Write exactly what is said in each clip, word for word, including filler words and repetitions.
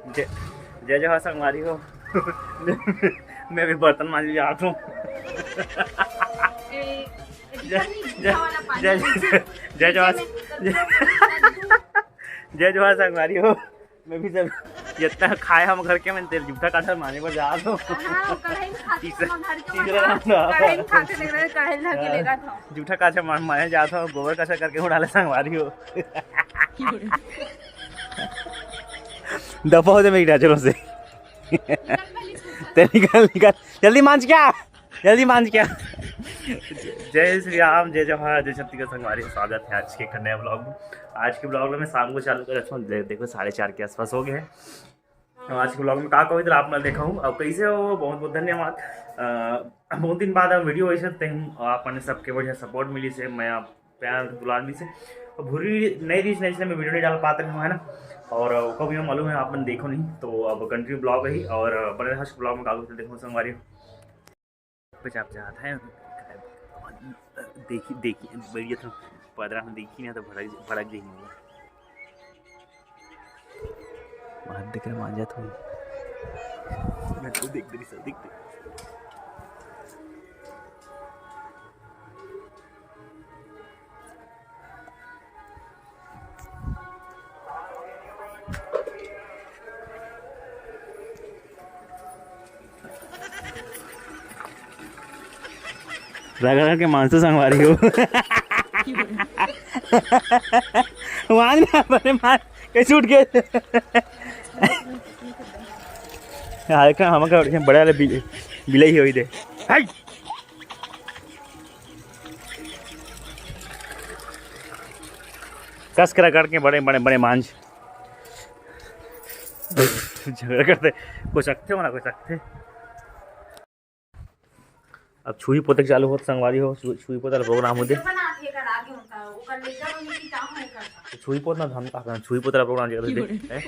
जय, जय जोहार संगवारी हो। मैं भी बर्तन मांज जात हूँ। जय, जय, जय, जय, जय जोहार। जय जोहार संगवारी हो। मैं भी सब जितना खाए हम घर के, मैं तेल जूठा काठा माने बर जात हूँ। जूठा काठा माने जात हूँ, गोबर काठा करके उड़ा ले संगवारी हो। दफा हो जा मेरी नजरों से। ते निकल, निकल, जल्दी मांज क्या, जल्दी मांज क्या। जय श्री राम, जय जोहार, जय छत्तीसगढ़ संगवारी, स्वागत है आज के एक नए ब्लॉग में। आज के ब्लॉग में शाम को चालू कर, अच्छा, दे-, देखो, साढ़े चार के आसपास हो गए हैं। तो आज के ब्लॉग में का कविता आप मैं देखा हूँ, अब कैसे हो, बहुत बहुत धन्यवाद। अ, बहुत दिन बाद अब वीडियो वैसे ते हम, आप मन सबके बढ़िया सपोर्ट मिली से, मैं आप प्यार दुलार मिली से, और भूरी नई रीच नहीं, इसलिए मैं वीडियो नहीं डाल पाते हूँ, है ना। और, अ, ओकर भी मालूम है, आप मन देखो नहीं, तो अब कंटिन्यू ब्लॉग है, और, अ, बने रहो आज के ब्लॉग में, का कविता देखो संगवारी। पे आप जात है, देखी, देखी, बढ़िया था, पदरा में देखी ना तो भड़क, भड़क जाएंगे। हाथ देख रहे, मान जात हो। मैं तो देख, देख, देख, देख। रगड़ के मांसू संगवारी हो। मान ना, बड़े मार, कैसे उठ गए? हाँ, देखा, हम का बड़े वाले बिल-, बिलाई होई दे। हाय। कस के रगड़ के बड़े, बड़े, बड़े मांझ। झगड़ा करते, कोई सकते हो ना, कोई सकते। अब छुई पोते के चालू होत संगवारी हो, छु-, छुई पोता प्रोग्राम होते। छुई पोत ना, हम का करन, छुई पोता प्रोग्राम जगह दे, हैं?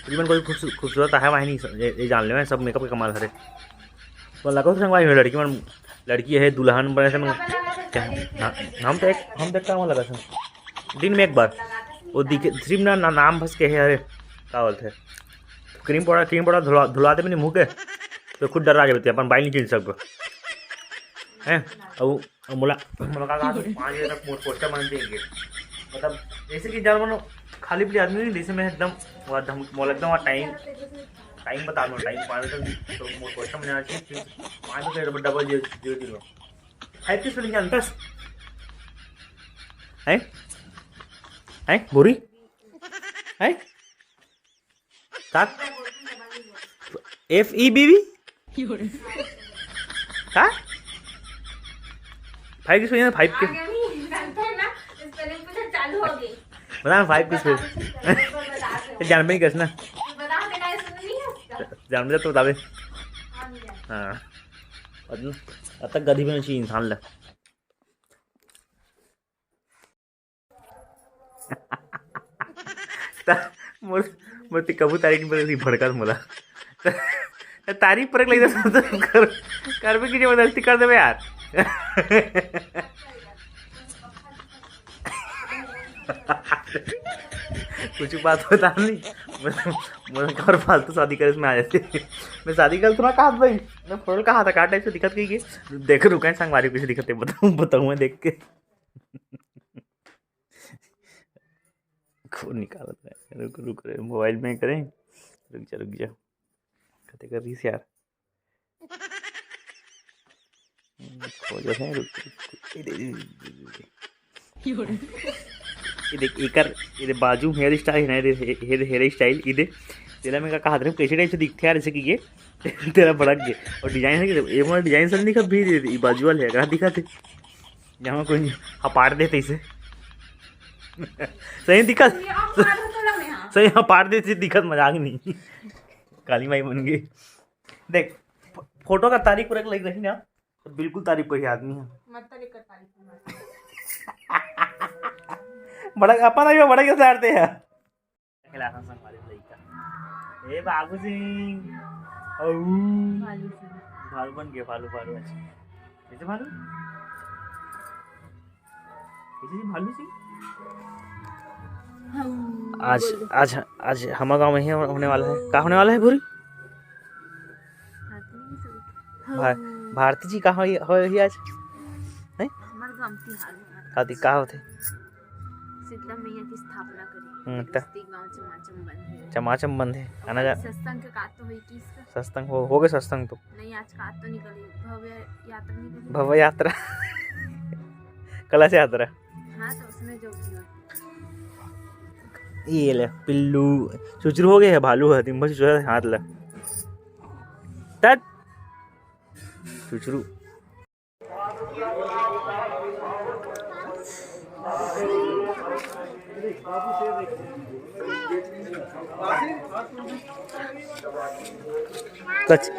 लेकिन कोई खूबसू-, खूबसूरत आहे वाही नहीं, ये, ये जान ले, सब मेकअप के कमाल हरे। तो लगो संगवारी हो, लड़की मन, लड़की है, दुल्हन बने से मन, क्या? हाँ, हम तो एक, हम तो एक काम लगा था, दिन में एक बार, वो दिखे, सिर्फ ना, ना नाम बस के है, अरे, का बोलते हैं, क्रीम पाउडर, क्रीम पाउडर धुला, धुला दे मैंने मुंह के, तो खुद डर आ जाते, अपन बाई नहीं चिन सकबो। हैं? अब, अब मोला, मोला का कहा, पाँच बजे तक मोर पोस्टर बन देंगे। मतलब, जैसे कि जान मानो, खाली पीली आदमी नहीं, जैसे मैं एकदम, वो धम-, मोला एकदम टाइम, टाइम बता दो, टाइम पाँच बजे तक, तो मोर पोस्टर बन जाना चाहिए, फिर पाँच बजे डबल जीरो, जीरो, जीरो। है किस फिल्म जानता है? हैं? हैं? बोरी? हैं? का? एफ ई बी बी? का? फाइव की सुनिए ना, फाइव की। आगे नहीं, जानते हैं ना, spelling पूछा चालू हो गई। बता ना, फाइव की सुनिए। बता दो, बता दो। जान में ही कैसे ना। बता दे, guys, सुन नहीं है उसका। जान में तो बता दे। हाँ, नहीं जानते। हाँ। अब तक गधी भी नहीं चाहिए इंसान ले। त-, मोर, मोर ते कभू तारीफ पर नहीं भड़कत मोला। त-, तारीफ पर लग जाता तो कर, कर भी की जबरदस्ती कर देबे यार। कुछ बात बता नहीं, मतलब, मोला और फालतू शादी करे में आ जाते। मैं शादी कर थोड़ा कहा भाई, मैं फोटो कहा था, का टाइप से दिखत कही के, देख रुका है संगवारी कुछ दिखत है, बताऊँ, बताऊँ मैं देख के। खून निकालत है। रुक, रुक रे, मोबाइल में करें। रुक जा, रुक जा। कते कर रही यार। हम्म, खो जाते हैं, रुक, रुक, रुक। ए, दे, दे, दे, दे, दे। ये देख, एकर, ये दे बाजू हेयर स्टाइल है ना, ये दे हे-, हेयर, हेयर स्टाइल, ये दे। तेला मैं का कहा था, कैसे टाइप से दिखते यार, जैसे कि ये तेरा भड़क गए। और डिजाइन है कि ये मोर डिजाइन सब दिखा भी, ये बाजू वाले है, कहाँ दिखा थे? जहाँ कोई नहीं, हपाड़ देते इसे। सही दिखत, ये आप मारो तो लगे, हाँ। सही हपाड़ देते, दिखत मजाक नहीं। काली माई बन गई। देख, फो-, फोटो का तारीफ करे लग रही ना, तो बिल्कुल तारीफ करी आदमी है। मत तारीफ कर, तारीफ मत। बड़ा, अपन अभी बड़ा कैसे आते हैं? खेला था संग वाले लइका। ए बाबू सिंह। औ। भालू सिंह। भालू बन गए, भालू, भालू, अच्छा। कैसे भालू? कैसे जी भालू सिंह? हऊ। आज, आज, आज हमर गाँव में ही होने वाला है। का होने वाला है भूरी? भा-, भारती जी का होई, होई, होई आज? नहीं? हमर गाँव तिहार होना का दी, का होथे? शीतला मैया की स्थापना करी। हम्म, त- दोस्ती गाँव चमाचम बंद है। चमाचम बंद है। आना जा- सत्संग के का तो होई किस का? सत्संग हो, हो गए सत्संग तो। नहीं, आज का तो निकली, भव्य यात्रा निकली। भव्य यात्रा। कलश यात्रा। हाँ, तो उसमें जो भी हो। ये ले, पिल्लू, चुचरू हो गए है, भालू है, दिन भर चुचरू हाथ ले। तत। चुचरू। तो च-,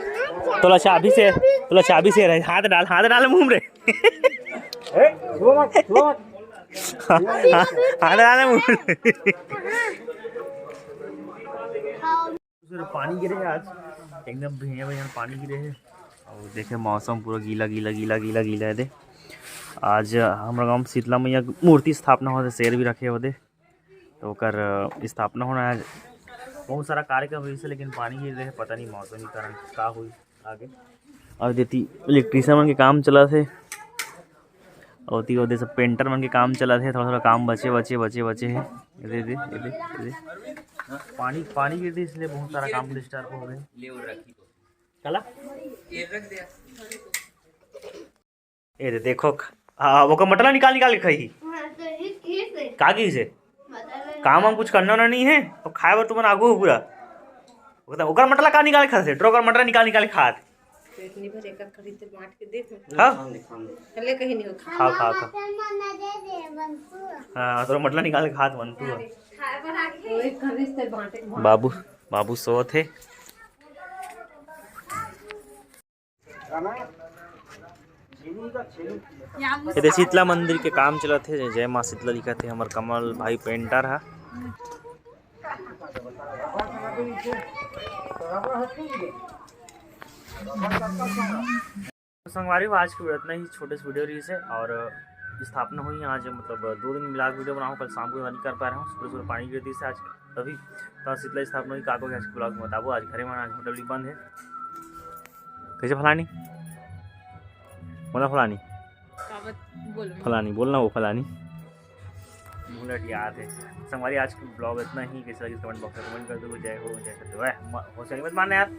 तोला चाबी से, तोला चाबी से रहे, हाथ डाल, हाथ डाल मुंह रे। ए, छुआ मत, छुआ मत। हाथ डाल मुंह रे। पूरा पानी गिरे हे आज, एकदम बढ़िया बढ़िया पानी गिरे हे। और देखे मौसम पूरा गीला गीला गीला गीला गीला हे दे। आज हमर गाँव में शीतला मैया के मूर्ति स्थापना होथे, शेर भी रखे होथे, तो ओकर, अ, स्थापना होना है। बहुत सारा कार्यक्रम रहिस हे, लेकिन पानी गिर रहे, पता नहीं मौसम के कारण का होई आगे। और देती electrician मन के काम चलत हे, और ओती ओदे सब painter मन के काम चलत हे, थोड़ा थोड़ा काम बचे बचे बचे बचे हे। ये दे, ये दे, ये दे, ये दे। पानी, पानी गिर रही, इसलिए बहुत सारा काम disturb हो गए। काला? ये दे, देखो, हाँ, ओकर मटला निकाल निकाल के खाई। हाँ, तो ये की से? का की से? मटला काम हम कुछ करना ना नहीं है, अब खाए बर तुमन आगू हो पूरा। ओकर, ओकर मटला का निकाल के खाथे? ड्रो ओकर मटला निकाल निकाल के खात। पेट नहीं भरे, एकर खरीद के बांट के दे दे। हाँ। ले कहीं नहीं हो, खा। खाओ, खाओ, खाओ। हाँ, तोर मटला निकाल के खात मन तू। खाए बर आके। ओए, खरीद से बांटे, बांटे। बाबू, बाबू सोत हे। एदे शीतला मंदिर के काम चलत हे, जय माँ शीतला लिखत हे हमर कमल भाई painter हा। संगवारी हो, आज के video इतना ही, छोटे से video रहिस हे और स्थापना हुई आज, मतलब दो दिन vlog video बनाऊँ, कल शाम को नहीं कर पा रहा हूँ, सुबह सुबह पानी गिर दिस हे आज, तभी तो शीतला स्थापना हुई। का को आज vlog में बताबो, आज घरे में, आज होटल भी बंद है। कैसे फलानी? बोला फलानी। का बत-, बोलूं? फलानी, बोलना वो फलानी। मुंह लटियात है। संगवारी, आज का vlog इतना ही। कैसा लगा comment box में comment कर दो। जय हो, जय सत्य। ओए, म-, होशियारी मत मारना यार।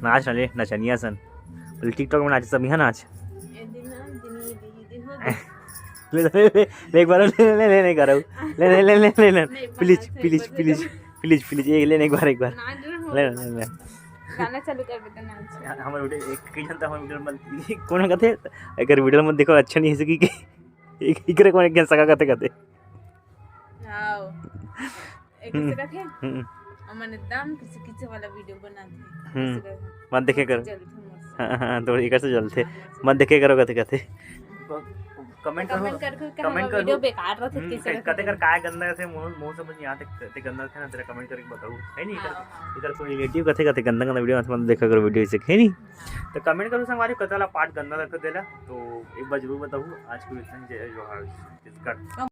नाच ना ले, नचनिया सन। बोले, TikTok में नाचे सब यहाँ नाच। ए दिन ना, दिन ये, दिन, ये दिन हो गया। ले, ले, ले, ले, एक बार ले, ले, ले, ले, करो। ले, ले, ले, ले, ले, ले। नहीं, Please, please, please, please, please, एक ले, एक बार, एक बार। नाच रहा हूँ। ले, ले, ले। गाना चालू कर देते, नाच। यार, हमारे video, एक, कई जनता हमारे video में, कौन कहते हैं? अगर video में देखो, अच्छा नहीं है, इसकी, एक, एक रे कौन एक जन सका कहते, कहते। आओ। एक हम्म, से कहते हैं, हम्म। अमन एकदम किसी, किसी वाला video बनाते हैं। हम्म। ऐसे करके। मत देखे करो। जलते हैं मस्त। हाँ, हाँ, तो इकर से जलते। हाँ, मत देखे करो, कहते, कहते। Comment करो, comment करके कि comment हमारा करो। Video बेकार रहता है, हम्म, कैसे क-, रहता है? कते कर काय गंदा रहते, मुंह, मुंह समझ नहीं आते, कते गंदा रहते ना, तेरा comment करके बताओ, है नहीं? हाँ, इधर, हाँ। इधर कोई relative कथे, कथे गंदा, गंदा video मत, मत देखा करो video से, है नहीं? हाँ। तो comment करो संगवारी, कतला part गंदा लगता देला, तो एक बार जरूर बताओ। आज के video इतना ही, जय जोहार, छत्तीसगढ़।